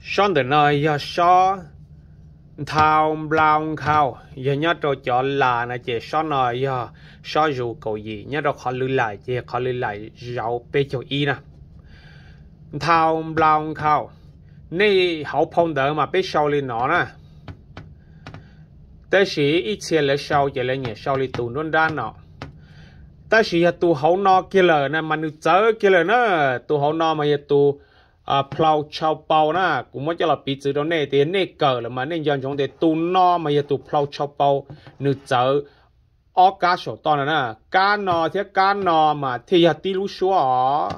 Sob ntawm no yog sob nthau nplau nkhau, yog nyob rau cov las no ces sob no yog sob zus kaum yim, nyob rau qhov lwm laim ces qhov lwm laim zauv peb caug ib na. Nthau nplau nkhau, nej hauv phau ntawv mas peb sau li no na. Tab sis ib txhia lawv sau ces lawv nyiam sau li tus nruab nrab no. Tab sis yog tus hauv no kiag lawm na mas nws txawv kiag lawm na. Tus hauv no mas yog tus plhau tshau pau na. Kuv muab coj los piv txwv rau nej tias yog nej kawm lawm mas nej nco ntsoov tias tus no mas yog tus plhau tshau pau, nws txawv ob kab saum toj no na. Kab no thiab kab no mas thiaj yog tib lub suab os.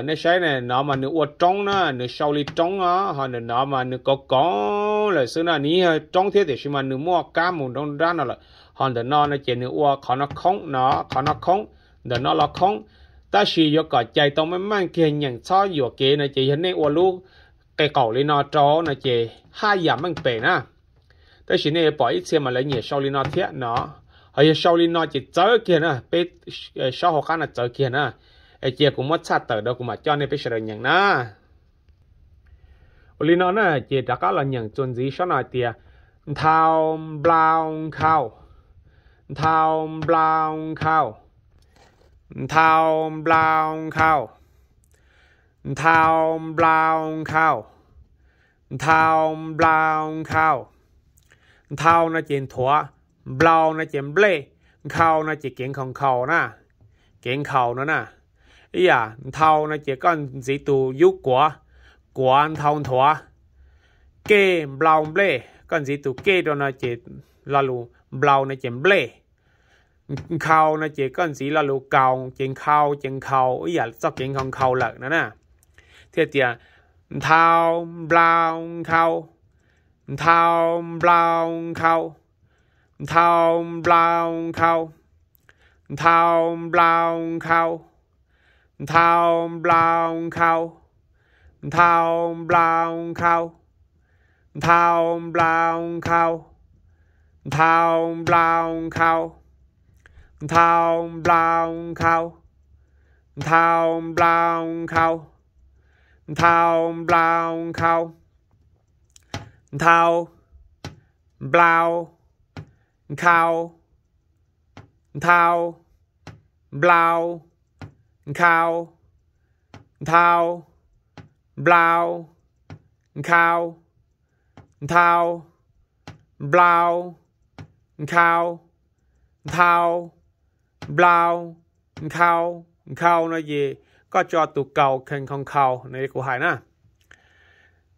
Nej saib no mas nws ua roob na, nws sau li roob os, ho ntawm no mas nws koov koov lawm xwb na. Nws yog roob thiab tiam sis mas nws muaj kab mus nruab nrab no lawm. Ho ntawm no no ces nws ua qhov no khoob no, qhov no khoob, ntawm no los khoob. Tab sis yuav kom cais tau meej meej kiag, nyeem txhob yuam kev no ces yog nej ua lub qe qaum li no rau no ces haj yam meej pem na. Tab sis nej yuav pom ib txhia mas lawv nyiam sau li no thiab no. Ho yog sau li no ces txawv kiag na, peb sob hauv qab no txawv kiag na. Cia kuv muab tshaj tawm rau kuv mam coj nej peb sawv daws nyeem na. Ua li no na ces rov qab los nyeem txuas ntxiv sob no hais tias nthau nplau nkhau, nthau nplau nkhau, nthau nplau nkhau, nthau nplau nkhau, nthau nplau nkhau. Nthau no ces nthuav, nplau no ces nplej, nkhau no ces kev nkhaus nkhaus na, kev nkhaus no na. Ib yam nthau no ces koj ntxiv tus yub kuav, kuav nthau nthuav. Kej nplau nplej, koj ntxiv tus kej rau no ces lo lus nplau no ces nplej. Nkhau no ces koj ntxiv lo lus kaus ces nkhau ces nkhaus, ib yam txoj kev nkhaus nkhaus lawm no na. Thiaj tias nthau nplau nkhau, nthau nplau nkhau, nthau nplau nkhau, nthau nplau nkhau, nthau nplau nkhau, nthau nplau nkhau, nthau nplau nkhau, nthau nplau nkhau, nthau nplau nkhau, nthau nplau nkhau, nthau nplau nkhau, nthau, nplau, nkhau, nthau, nplau, nkhau, nthau, nplau, nkhau, nthau, nplau, nkhau, nthau, nplau, nkhau. Nkhau no ces koj tso tus kaus khees nkhaus nkhaus no kuv hais na.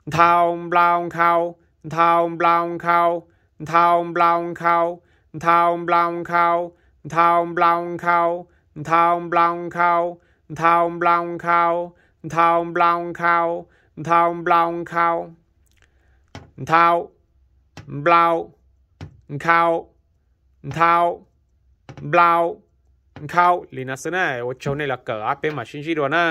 Nthau nplau nkhau, nthau nplau nkhau, nthau nplau nkhau, nthau nplau nkhau, nthau nplau nkhau, nthau nplau nkhau, nthau nplau nkhau, nthau nplau nkhau, nthau nplau nkhau. Nthau, nplau, nkhau, nthau, nplau, nkhau li no xwb na. Ua tsaug nej los kawm, peb mam sib ntsib dua na.